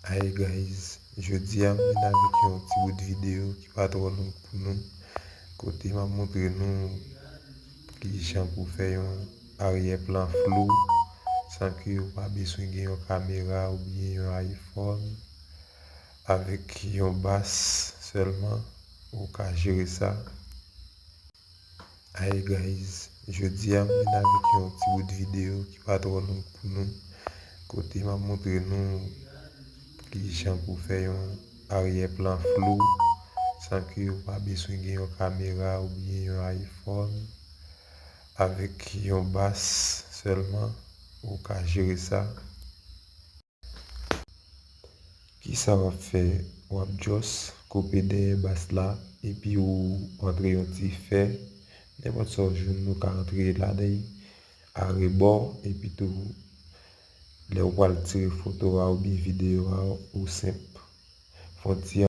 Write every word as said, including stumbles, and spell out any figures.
Hey guys, jodi a m vin avèk yon ti bout videyo ki pa twò long pou nou, kote m ap montre nou kijan pou fè yon aryè plan flou san ke ou pa bezwen gen yon kamera oubyen yon iPhone. Avèk yon bas sèlman, ou ka jere sa. Hey guys, jodi a m vin avèk yon ti bout videyo ki pa twò long pou nou, kote m ap montre nou kijan pou fè yon aryè plan flou san ke ou pa bezwen gen yon kamera oubyen yon iPhone. Avèk yon bas sèlman, ou ka jere sa. Kisa w ap fè? W ap just koupe dèyè bas la, epi ou antre yon ti fè. Nenpòt sa w jwenn, ou ka antre ladan l arebò, epi tou, lè w pral tire foto a oubyen videyo a, ou senp. Fè yon ti